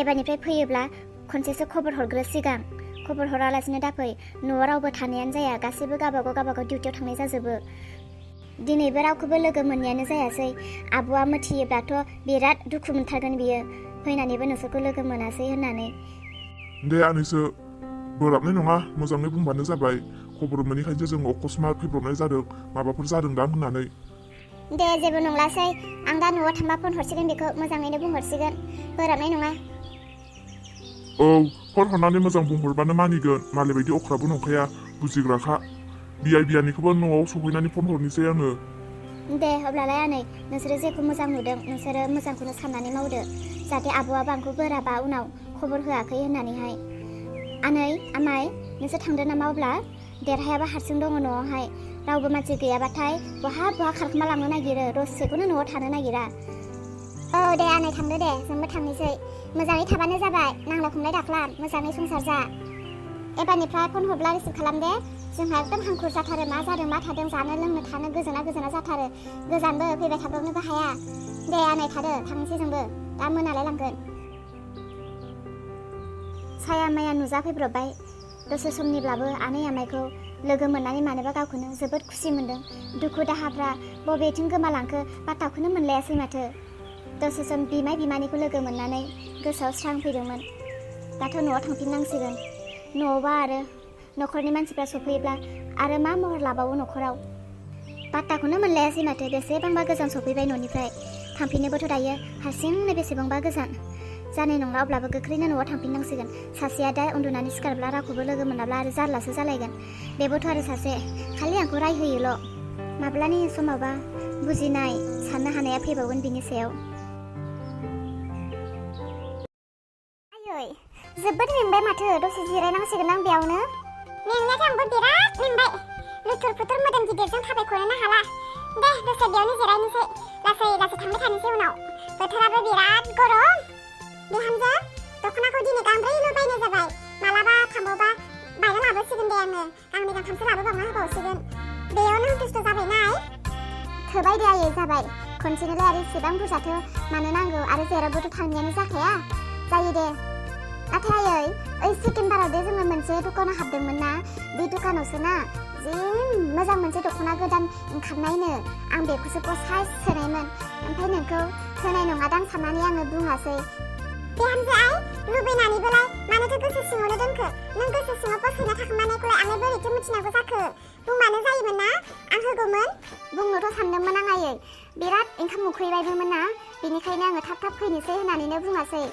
एबारनिफ्राय फैयोब्ला खनसेसो खबर हरग्रो सिगां खबर हरालासिनो दाफै न'आव रावबो थानायानो जाया गासैबो गावबागाव डिउटियाव थांनाय जाजोबो दिनैबो रावखौबो लोगो मोननायानो जायासै आब'आ मिथियोब्लाथ' बिराद दुखु मोनथारगोन बियो फैनानैबो नोंसोरखौ लोगो मोनासै होननानै दे आनैसो बोराबनाय नङा मोजाङै बुंबानो जाबाय खबर मोनैखायसो जों अकस्मात फैब्रबनाय जादों माबाफोर जादों दां होननानै दे जेबो नंलासै आं दा न'आव थांबा फन हरसिगोन बेखौ मोजाङैनो बुंहरसिगोन बोराबनाय नङा औ फन हरनानै मोजां बुंहरबानो मानिगोन मालाय बायदि अख्राबो नंखाया बुजिग्राखा बियानिखौबो न'आव सफैनानै फन हरनोसै आङो दे अब्लालाय आनै नोंसोरो जेखौ मोजां नुदों नोंसोरो मोजांखौनो साननानै मावदो जाहाथे आब'आबो आंखौ बोराबा उनाव खबर होआखै होननानैहाय आनै आमाइ नोंसोर थांदो नामा अब्ला देरहायाबा हारसिं दङ न'आवहाय रावबो मानसि गैयाबाथाय बहा खारखोमा लांनो नागिरो दसेखौनो न'आव थानो नागिरा औ दे आनै थांदो दे जोंबो थांनोसै मोजाङै थाबानो जाबाय नांलाय खमलाय दाख्लाम मोजाङै संसार जा एबारनिफ्राय फन हरब्ला रिसिभ खालाम दे जोंहा एकदम हांखुर जाथारो मा जादों मा थादों जानो लोंनो थानो गोजोना जाथारो गोजानबो फैबाय थाब्रबनोबो हाया दे आनै थादो थांनोसै जोंबो दा मोनालाय लांगोन साया माया नुजाफैब्रबबाय दसे समनिब्लाबो आनै आमाइखौ लोगो मोननानै मानोबा गावखौनो जोबोद खुसि मोनदों दुखु दाहाफ्रा बबेथिं गोमालांखो बाथ्राखौनो मोनलायासै माथो दसे सम बिमाय बिमानैखौ लोगो मोननानै गोसोआव स्रां फैदोंमोन दाथ' न'आव थांफिननांसिगोन न'आवबा आरो न'खरनि मानसिफ्रा सफैयोब्ला आरो मा महर लाबावो न'खराव बाथ्राखौनो मोनलायासै माथो बेसेबांबा गोजान सफैबाय न'निफ्राय थांफिननोबोथ' दायो हारसिंनो बेसेबांबा गोजान जानाय नंला अब्लाबो गोख्रैनो न'आव थांफिननांसिगोन सासेया दा उन्दुनानै सिखारब्ला रावखौबो लोगो मोनाब्ला आरो जारलासो जालायगोन बेबोथ' आरो सासे खालि आंखौ रायहोयोल' माब्लानि समावबा बुजिनाय साननो हानाया फैबावगोन बिनि सायाव आयै जोबोद मेंबाय माथो दसे जिरायनांसिगोन आं बेयावनो मेंनायाथ' आंबो बिराद मेंबाय लुथुर फुथुर मोदोम गिदिरजों थाबायख'नोनो हाला दे दसे बेयावनो जिरायनोसै लासै थांबाय थानोसै उनाव बोथोराबो बिराद गरम बिहामजो दख'नाखौ दिनै गांब्रैल' बायनाय जाबाय मालाबा थांबावबा बायना लाबोसिगोन दे आङो गांनै गांथामसो लाबोबावना होबावसिगोन बेयावनो सन्तुष्ट जाबायनाय थोबाय दे आयै जाबाय खनसेनोलाय आरो इसेबां बुरजाथो मानो नांगौ आरो जेरावबोथ' थांनायानो जाखाया जायो दे नाथाय आयै ओइ सेकेन्ड बाराव दे जोङो मोनसे दखानाव हाबदोंमोन ना बे दखानावसो ना जि मोजां मोनसे दख'ना गोदान ओंखारनायनो आं बेखौसो पसाइज सोनायमोन ओमफ्राय नोंखौ होनाय नङादां साननानै आङो बुङासै बिहामजो आइ लुबैनानैबोलाय मानोथो गोसो सिङावनो दोनखो नों गोसो सिङाव पसायना थाखोमानायखौलाय आंलाय बोरैथो मिथिनांगौ जाखो बुंबानो जायोमोन ना आं होगौमोन बुंनोथ' सानदोंमोन आं आयै बिराद ओंखाम उखैबायबोमोन ना बेनिखायनो आङो थाब फैनोसै होननानैनो बुङासै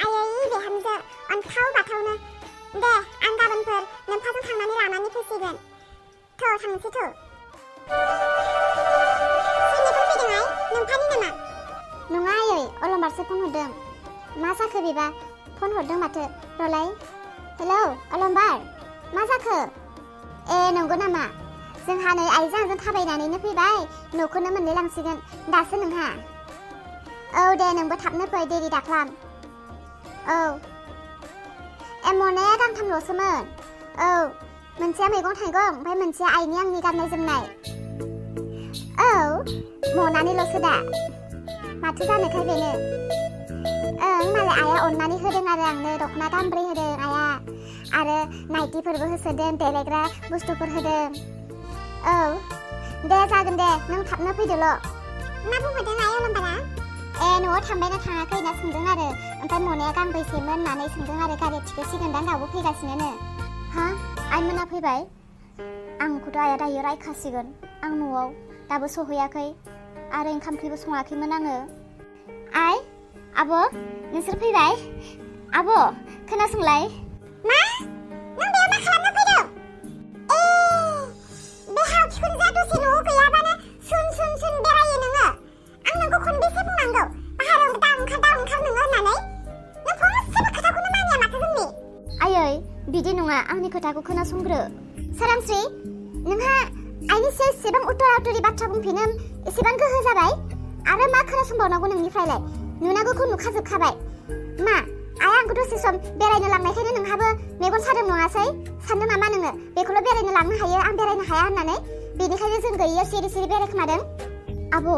आयै बिहामजो अन्थाव बाथावनो दे आं गाबोनफोर नोम्फाजों थांनानै लानानै फैसिगोन थ' थांनोसै थ' सोरनिफोर फैदों आइ नोम्फानि नामा नङा आयै अलंबारसो फन हरदों मा जाखो बेबा फन हरदों माथो रलाय हेलौ अलंबार मा जाखो ए नंगौ नामा जोंहा नै आइजों आंजों थाबायनानैनो फैबाय न'खौनो मोनलायलांसिगोन दासो नोंहा औ दे नोंबो थाबनो फै देरि दाख्लाम औ ए मनाया गांथामल'सोमोन औ मोनसेया मैगं थाइगं ओमफ्राय मोनसेया आइनि आंनि गाननाय जोमनाय औ मनानैल'सो दा माथो जानोखाय बेनो ओं मालाय आइया अननानै होदों आरो आंनो दख'ना गांब्रै होदों आइया आरो नाइटिफोरबो होसोदों देलायग्रा बुस्थुफोर होदों औ दे जागोन दे नों थाबनो फैदोल' मा बुंहरदों आइ अलंबारा ए न'आव थांबायना थाङाखै होनना सोंदों आरो ओमफ्राय मनाया गांबैसेमोन होननानै सोंदों आरो गारि थिखोसिगोन दां गावबो फैगासिनो हा आइमोना फैबाय आंखौथ' आइया दायो रायखासिगोन आं न'आव दाबो सहैयाखै आरो ओंखाम ओंख्रिबो सङाखैमोन आङो आइ आब' नोंसोर फैबाय आब' खोनासंलाय मा नों बेयाव मा खालामनो फैदों ए बे हाव खिखुनजोआ दसे न'आव गैयाबानो सुन बेरायो नोङो आं नोंखौ खनबेसे बुंनांगौ बाहेरायाव दा ओंखार नोङो होननानै नों फंसेबो खोथाखौनो मानिया माथो जोंनि आयै बिदि नङा आंनि खोथाखौ खोनासंग्रो सोरांस्रि नोंहा आइनि सायाव एसेबां उतरा-उतरि बाथ्रा बुंफिनो एसेबां गोहो जाबाय आरो मा खोनासंबावनांगौ नोंनिफ्रायलाय नुनांगौखौ नुखाजोबखाबाय मा आइया आंखौ दसे सम बेरायनो लांनायखायनो नोंहाबो मेगन सादों नङासै सानदों नामा नोङो बेखौल' बेरायनो लांनो हायो आं बेरायनो हाया होननानै बेनिखायनो जों गैयियाव सिरि बेरायखोमादों आब'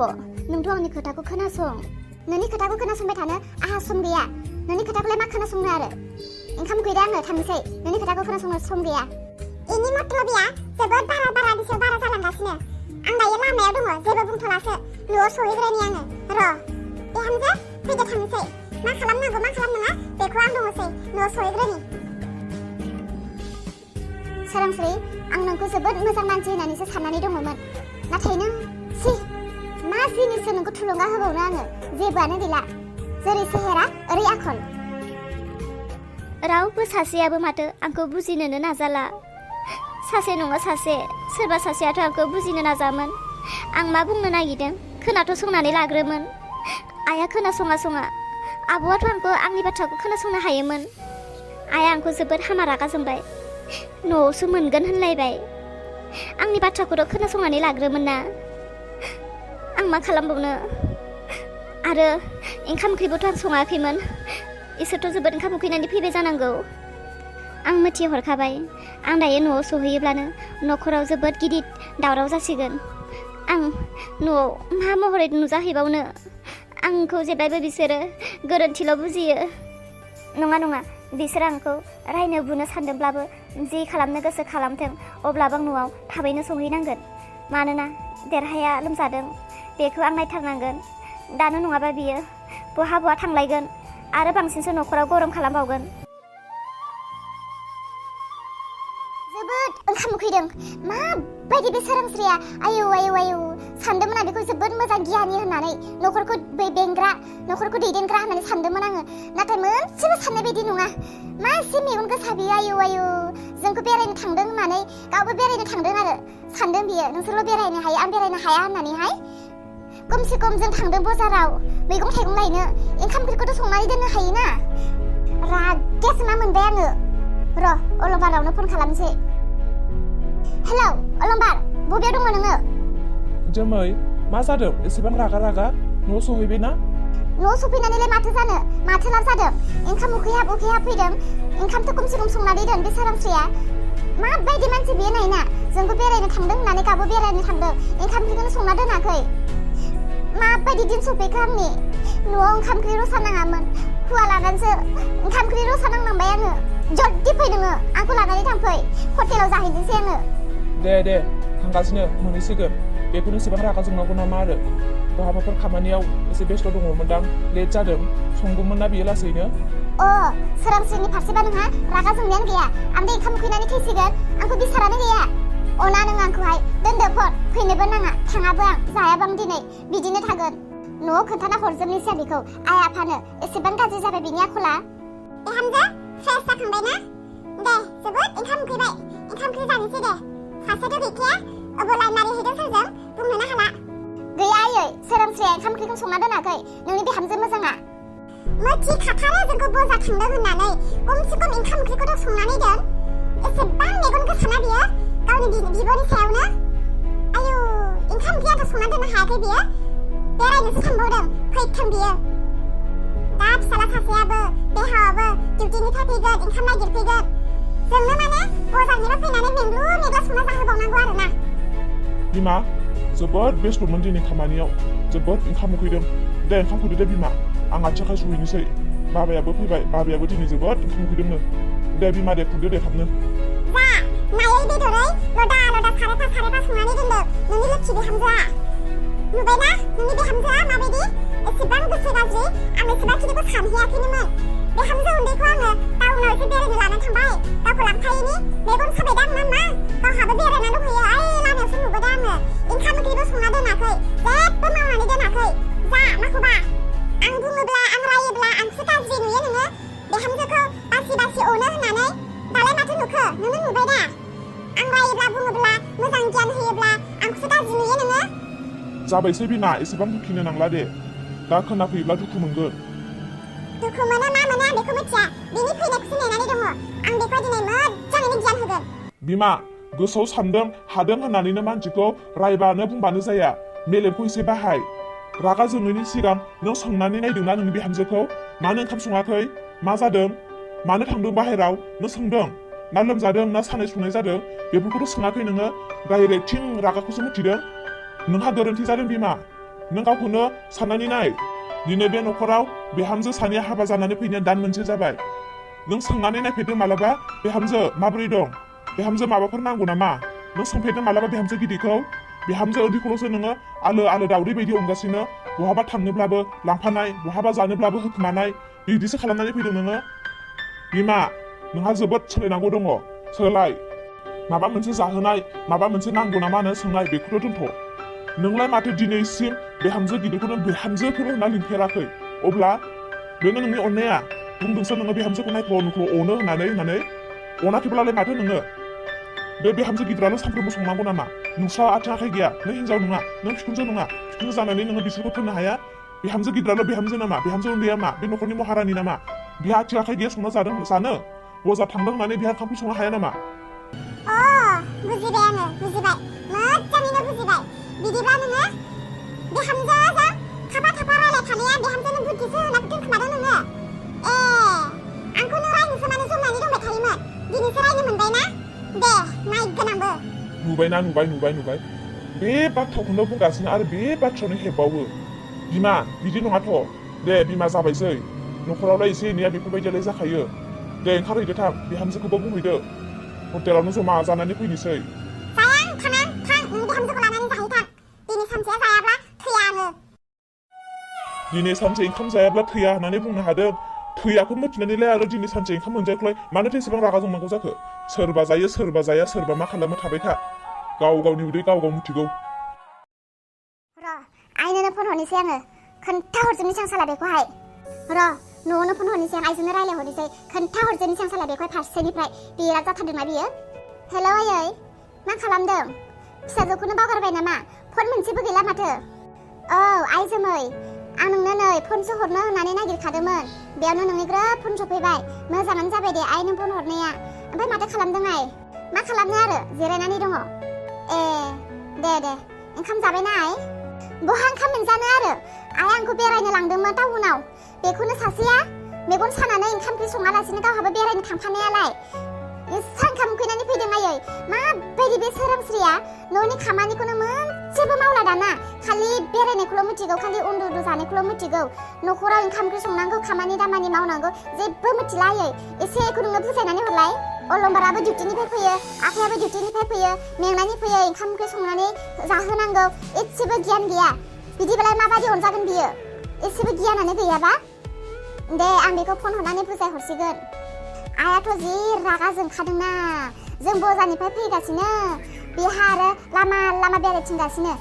नोंथ' आंनि खोथाखौ खोनासं नोंनि खोथाखौ खोनासंबाय थानो आहा सम गैया नोंनि खोथाखौलाय मा खोनासंनो आरो ओंखाम उखैदों आङो थांनोसै नोंनि खोथाखौ खोनासंनो सम गैया इनि मतलबिया जोबोद बारानि सायाव बारा जालांगासिनो आं दायो लामायाव दङ जेबो बुंथ'लासो न'आव सहैग्रोनि आङो र' बिहामजो फैदो थांनोसै मा खालामनांगौ मा खालामनाङा बेखौ आं दङसै न'आव सहैग्रोनि सोरांस्रि आं नोंखौ जोबोद मोजां मानसि होननानैसो साननानै दङमोन नाथाय नों मा जिनिससो नोंखौ थुलुंगा होबावनो आङो जेबोआनो गैला जेरै सेहेरा ओरै आखल रावबो सासेयाबो माथो आंखौ बुजिनोनो नाजाला सासे नङा सासे सोरबा सासेयाथ' आंखौ बुजिनो नाजामोन आं मा बुंनो नागिरदों खोनाथ' संनानै लाग्रोमोन आइया खोनासङा आब'आथ' आंखौ आंनि बाथ्राखौ खोनासंनो हायोमोन आइया आंखौ जोबोद हामा रागा जोंबाय न'आवसो मोनगोन होनलायबाय आंनि बाथ्राखौथ' खोनासंनानै लाग्रोमोन ना आं मा खालामबावनो आरो ओंखाम ओंख्रिबोथ' आं सङाखैमोन इसोरथ' जोबोद ओंखाम उखैनानै फैबाय जानांगौ आं मिथिहरखाबाय आं दायो न'आव सहैयोब्लानो न'खराव जोबोद गिदिर दावराव जासिगोन आं न'आव मा महरै नुजाहैबावनो आंखौ जेब्लायबो बिसोरो गोरोन्थिल' बुजियो नङा बिसोर आंखौ रायनो बुनो सानदोंब्लाबो जि खालामनो गोसो खालामथों अब्लाबो आं न'आव थाबैनो सहैनांगोन मानोना देरहाया लोमजादों बेखौ आं नायथारनांगोन दानो नङाबा बियो बहा थांलायगोन आरो बांसिनसो न'खराव गरम खालामबावगोन जोबोद ओंखाम उखैदों माबायदि बे सोरांस्रिया आयौ सानदोंमोन आं बेखौ जोबोद मोजां गियानि होननानै न'खरखौ बेंग्रा न'खरखौ दैदेनग्रा होननानै सानदोंमोन आङो नाथाय मोनसेबो साननाय बायदि नङा मा एसे मेगन गोसा बियो आयौ जोंखौ बेरायनो थांदों होननानै गावबो बेरायनो थांदों आरो सानदों बियो नोंसोरल' बेरायनो हायो आं बेरायनो हाया होननानैहाय खमसे खम जों थांदों बाजाराव मैगं थाइगं लायनो ओंखाम ओंख्रिखौथ' संनानै दोननो हायोना रागासो मा मोनबाय आङो र' अलंबारावनो फन खालामसै हेलौ अलंबार बबेयाव दङ नोङो जोमै मा जादों एसेबां रागा न'आव सहैबाय ना न'आव सफैनानैलाय माथो जानो माथो लाब जादों ओंखाम उखैहाब फैदों ओंखामथ' खमसे खम संनानै दोन बे सोरांस्रिया माबायदि मानसि बियो नायना जोंबो बेरायनो थांदों होननानै गाबो बेरायनो थांदों ओंखाम ओंख्रिखौनो संना दोनाखै माबायदि दिन सफैखो आंनि न'आव ओंखाम ओंख्रि रसा नाङामोन हुवा लानानैसो ओंखाम ओंख्रि रसा नांनांबाय आङो जल्दि फै नोङो आंखौ लानानै थांफै हटेलाव जाहैनोसै आङो दे थांगासिनो मोनहैसिगोन बेखौनो एसेबां रागा जोंनांगौ नामा आरो बहाबाफोर खामानियाव एसे बेस्थ' दङमोनदां लेट जादों संगौमोन ना बियो लासैनो सोरांस्रिनि फारसेबा नोंहा रागा जोंनायानो गैया आं दै ओंखाम उखैनानै थैसिगोन आंखौ बिसारानो गैया अना नों आंखौहाय दोनदो फन फैनोबो नाङा थाङाबो आं जायाबो आं दिनै बिदिनो थागोन न'आव खोन्थाना हरजोबनोसै आं बेखौ आइ आफानो एसेबां गाज्रि जाबाय बिनि आखला बिहामजो फ्रेस जाखांबाय ना दे जोबोद ओंखाम उखैबाय ओंखाम ओंख्रि जानोसै दे सासेथ' गैखाया अबलाय मारै हैदों सोरजों बुंनोनो हाला गैया आयै सोरांस्रिया ओंखाम ओंख्रिखौ संना दोनाखै नोंनि बिहामजो मोजाङा मिथिखाथारो जोंखौ बजा थांदों होननानै खमसे खम ओंखाम ओंख्रिखौथ' संनानै दोन एसेबां मेगन गोसाना बियो गावनि बिब'नि सायावनो आयौ ओंखाम ओंख्रियाथ' संना दोननो हायाखै बियो बेरायनोसो थांबावदों फैथों बियो दा फिसाला सासेयाबो देहायाबो डिउटिनिफ्राय फैगोन ओंखाम नागिरफैगोन जोंनो माने बजारनिफ्राय फैनानै मेंग्लु मेग्ला संना जाहोबावनांगौ आरोना बिमा जोबोद बेस्थ'मोन दिनै खामानियाव जोबोद ओंखाम उखैदों दे ओंखाम खुरदो दे बिमा आं आथिखाल सहैनोसै बाबायाबो फैबाय बाबायाबो दिनै जोबोद ओंखाम उखैदोंनो दे बिमा दे खुरदो दे थाबनो जा नायै बेदरै लदा सारेफा संनानै दोनदों नोंनि लोक्षि बिहामजोआ नुबायना नोंनि बिहामजोआ माबायदि एसेबां गोसो गाज्रि आं एसेबांखिनिखौ सानहैयाखैनोमोन बिहामजो उन्दैखौ आङो टाउनाव एसे बेरायनो लाना थांबाय गावखौ लांफायैनि मेगन साबायदां नामा गावहाबो बेरायना दंहैयो लामायावसो नुबोदों आङो ओंखाम ओंख्रिबो संना दोनाखै जेबो मावनानै दोनाखै जा माखौबा आं बुङोब्ला आं रायोब्ला आंसो गाज्रि नुयो नोङो बिहामजोखौ बासि अनो होननानै दालाय माथो नुखो नोङो नुबाय दा आं रायोब्ला बुङोब्ला मोजां गियान होयोब्ला आंखौसो गाज्रि नुयो नोङो जाबायसै बिमा एसेबां दुखिनो नांला दे दा खोनाफैयोब्ला दुखु मोनगोन दुखु मोनो मा मोनो आं बेखौ मिथिया बिनि फैनायखौसो नेनानै दङ आं बेखौ दिनै मोजाङैनो गियान होगोन बिमा गोसोआव सानदों हादों होननानैनो मानसिखौ रायबानो बुंबानो जाया मेलेमखौ एसे बाहाय रागा जोंनायनि सिगां नों सोंनानै नायदोंना नोंनि बिहामजोखौ मानो ओंखाम सङाखै मा जादों मानो थांदों बाहेराव नों सोंदों ना लोमजादों ना सानाय सुनाय जादों बेफोरखौथ' सोङाखै नोङो डाइरेक्ट थिं रागाखौसो मिथिदों नोंहा गोरोन्थि जादों बिमा नों गावखौनो साननानै नाय दिनै बे न'खराव बिहामजो सानैया हाबा जानानै फैनाया दान मोनसे जाबाय। नों सोंनानै नायफेरदों मालाबा बिहामजो माबोरै दं? बिहामजो माबाफोर नांगौ नामा? नों सोंफेरदों मालाबा बिहामजो गिदिरखौ? बिहामजो उन्दैखौल'सो नोङो आलो आलो दावदै बायदि अनगासिनो, बहाबा थांनोब्लाबो लांफानाय, बहाबा जानोब्लाबो होखोमानाय, बिदिसो खालामनानै फैदों नोङो। बिमा, नोंहा जोबोद सोलायनांगौ दङ। सोलाय। माबा मोनसे जाहोनाय, माबा मोनसे नांगौ नामा होनना सोंनाय बेखौथ' दोनथ'। नोंलाय माथो दिनैसिम बिहामजो गिदिरखौनो बिहामजोखौनो होनना लिंफेराखै? अब्ला बेनो नोंनि अननाया? बुंदोंसो नोङो बिहामजोखौ नायख्ल' अनो होननानै अनाखैब्लालाय माथो नोङो? बे बिहामजो गिदिरानो सानफ्रोमबो संनांगौ नामा? नोंस्रा आथिं आखाइ गैया? नों हिनजाव नङा? नों बिखुनजो नङा? बिखुनजो जानानै नोङो बिसोरखौ थोननो हाया? बिहामजो गिदिराल' बिहामजो नामा? बिहामजो उन्दैया मा? बे न'खरनि महारानि नामा? बिहा आथिं आखाइ गैया संना जानो? बजा थांदों होननानै बिहा ओंखाम संनो हाया नामा? बुजिबाय आङो, बुजिबाय। मोजाङैनो बुजिबाय। बिदिब्ला नोङो बिहामजोजों थाफा रायलाय थानाया बिहामजोनो बुद्धिसो होनना दोनखोमादों नोङो। आंखौनो रायनोसो मानो जमनानै दंबाय थायोमोन। दिनैसो रायनो मोनबाय ना? दे, नायगोन आंबो। नुबाय। बे बाथ्राखौनो बुंगासिनो आरो बे बाथ्रायावनो हेबावो। बिमा, बिदि नङाथ'। दे बिमा जाबायसै। न'खरावलाय एसे एनैया बेफोरबायदियालाय जाखायो। दे ओंखारहैदो थां, बिहामजोखौबो बुंहैदो। हटेलावनो जमा जानानै फैनोसै। थां, नोंनि बिहामजोखौ लानानै जाहैथां। दिनै सानसेया जायाब्ला थैया आङो। दिनै सानसे ओंखाम जायाब्ला थैया होननानै बुंनो हादों। थैयाखौ मिथिनानैलाय आरो दिनै सानसे ओंखाम मोनजायाखौलाय मानोथो एसेबां रागा जोंनांगौ जाखो? सोरबा जायो, सोरबा जाया, सोरबा मा खालामो थाबाय था। गावनि उदै गाव मिथिगौ। आइनोनो फन हरनोसै आङो। खोन्थाहरजोबनोसै आं साला बेखौहाय। न'आवनो फन हरनोसै आं, आइजोंनो रायलायहरनोसै। खोन्थाहरजोबनोसै आं साला बेखौहाय फारसेनिफ्राय। बिराद जाथारदोंना बियो। हेलौ आयै, मा खालामदों? फिसाजोखौनो बावगारबाय नामा? फन मोनसेबो गैला माथो। औ आइजोमै, आं नोंनो नै फनसो हरनो होननानै नागिरखादोंमोन। बेयावनो नोंनि ग्रोब फन सफैबाय। मोजाङानो जाबाय दे आइ नों फन हरनाया। ओमफ्राय माथो खालामदों आइ? मा खालामनो आरो, जिरायनानै दङ। दे ओंखाम जाबायना आइ? बहा ओंखाम मोनजानो आरो, आइ आंखौ बेरायनो लांदोंमोन टाउनाव। बेखौनो सासेया मेगन सानानै ओंखाम ओंख्रि सङालासिनो गावहाबो बेरायनो थांफानायालाय। ओंखाम उखैनानै फैदों आयै। माबायदि बे सोरांस्रिया न'नि खामानिखौनो मोनसेबो मावला दाना। खालि बेरायनायखौल' मिथिगौ, खालि उन्दु जानायखौल' मिथिगौ। न'खराव ओंखाम ओंख्रि संनांगौ, खामानि दामानि मावनांगौ जेबो मिथिला आयै। एसेखौ नोङो बुजायनानै हरलाय। अलंबाराबो डिउटिनिफ्राय फैयो, आफायाबो डिउटिनिफ्राय फैयो, मेंनानै फैयो, ओंखाम ओंख्रि संनानै जाहोनांगौ। एसेबो गियान गैया। बिदिबालाय माबायदि अनजागोन बियो? एसेबो गियानानो गैयाबा? दे आं बेखौ फन हरनानै बुजायहरसिगोन। आइयाथ' जि रागा जोंखादोंना। जों बजारनिफ्राय फैगासिनो, बेहा आरो लामा बेरायथिंगासिनो।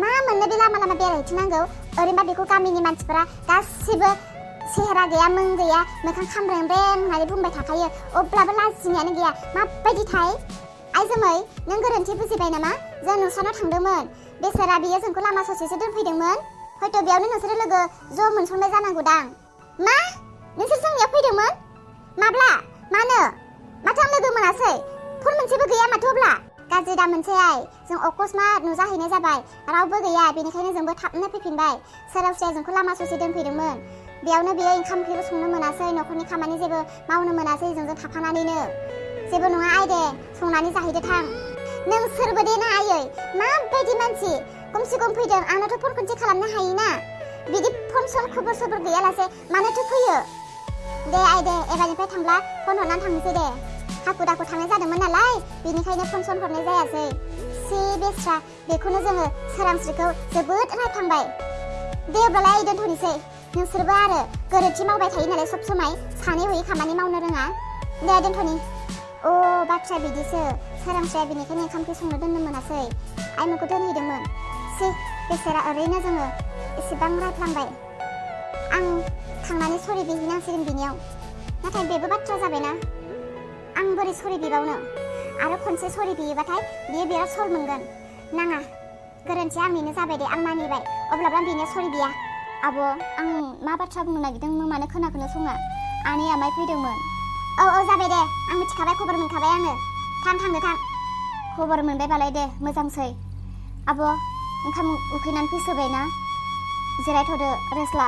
मा मोननो बे लामा बेरायथिंनांगौ? ओरैनोबा बेखौ गामिनि मानसिफोरा गासिबो सेहेरा गैया, मों गैया, मोखां खामब्रेंब्रें होननानै बुंबाय थाखायो। अब्लाबो लाजिनायानो गैया। माबायदिथाय? आइजोमै, नों गोरोन्थि बुजिबाय नामा? जों नोंस्रानाव थांदोंमोन। बेसेरा बियो जोंखौ लामा ससेसो दोनफैदोंमोन। हयथ' बेयावनो नोंसोरो लोगो ज' मोनसनबाय जानांगौदां। मा? नोंसोर जोंनियाव फैदोंमोन? माब्ला? मानो? माथो आं लोगो मोनासै? फन मोनसेबो गैया माथो अब्ला? गाज्रि दा मोनसै आइ, जों अकस्मात नुजाहैनाय जाबाय। रावबो गैया, बेनिखायनो जोंबो थाबनो फैफिनबाय। सोरांस्रिया जोंखौ लामा ससे दोनफैदोंमोन। बेयावनो बियो ओंखाम ओंख्रिबो संनो मोनासै, न'खरनि खामानि जेबो मावनो मोनासै जोंजों थाफानानैनो। जेबो नङा आइ दे, संनानै जाहैदो थां। नोंसोरबो दे ना आयै, माबायदि मानसि? खमसे खम फैदों, आंनोथ' फन खनसे खालामनो हायोना। बिदि फन खबर गैयालासे मानोथो फैयो? दे आइ दे, एबारनिफ्राय थांब्ला फन हरनानै थांनोसै दे। हाखु दाखु थांनाय जादोंमोन नालाय, बेनिखायनो फन हरनाय जायासै। बेस्रा, बेखौनो जोङो सोरांस्रिखौ जोबोद रायखांबाय। दे अब्लालाय दोनथ'नोसै। नोंसोरबो आरो गोरोन्थि मावबाय थायो नालाय सब समाय, सानै हयै खामानि मावनो रोङा। दे दोनथ'नि। बाथ्राया बिदिसो। सोरांस्रिया बेनिखायनो ओंखाम ओंख्रि संनो दोननो मोनासै। आइमोनखौ दोनहैदोंमोन। बेसेरा ओरैनो जोङो एसेबां रायफ्लांबाय। आं थांनानै सरि बिहैनांसिगोन बिनियाव। नाथाय बेबो बाथ्रा जाबायना, आं बोरै सरि बिबावनो? आरो खनसे सरि बियोबाथाय बियो बिराद सर मोनगोन। नाङा, गोरोन्थिया आंनिनो जाबाय दे, आं मानिबाय। अब्लाबो आं बिनो सरि बिया। आब', आं मा बाथ्रा बुंनो नागिरदों मानो खोनाखौनो सङा? आनै आमाइ फैदोंमोन। औ जाबाय दे, आं मिथिखाबाय, खबर मोनखाबाय आङो। थांदो थां। खबर मोनबायबालाय दे, मोजांसै। आब', ओंखाम उखैनानै फैसोबायना? जिरायथ'दो, रेस्ट ला।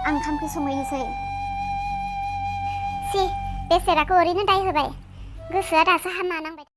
आं ओंखाम ओंख्रि संहैनोसै। बेसेराखौ ओरैनो दाय होबाय। गोसोआ दासो हामा नांबाय।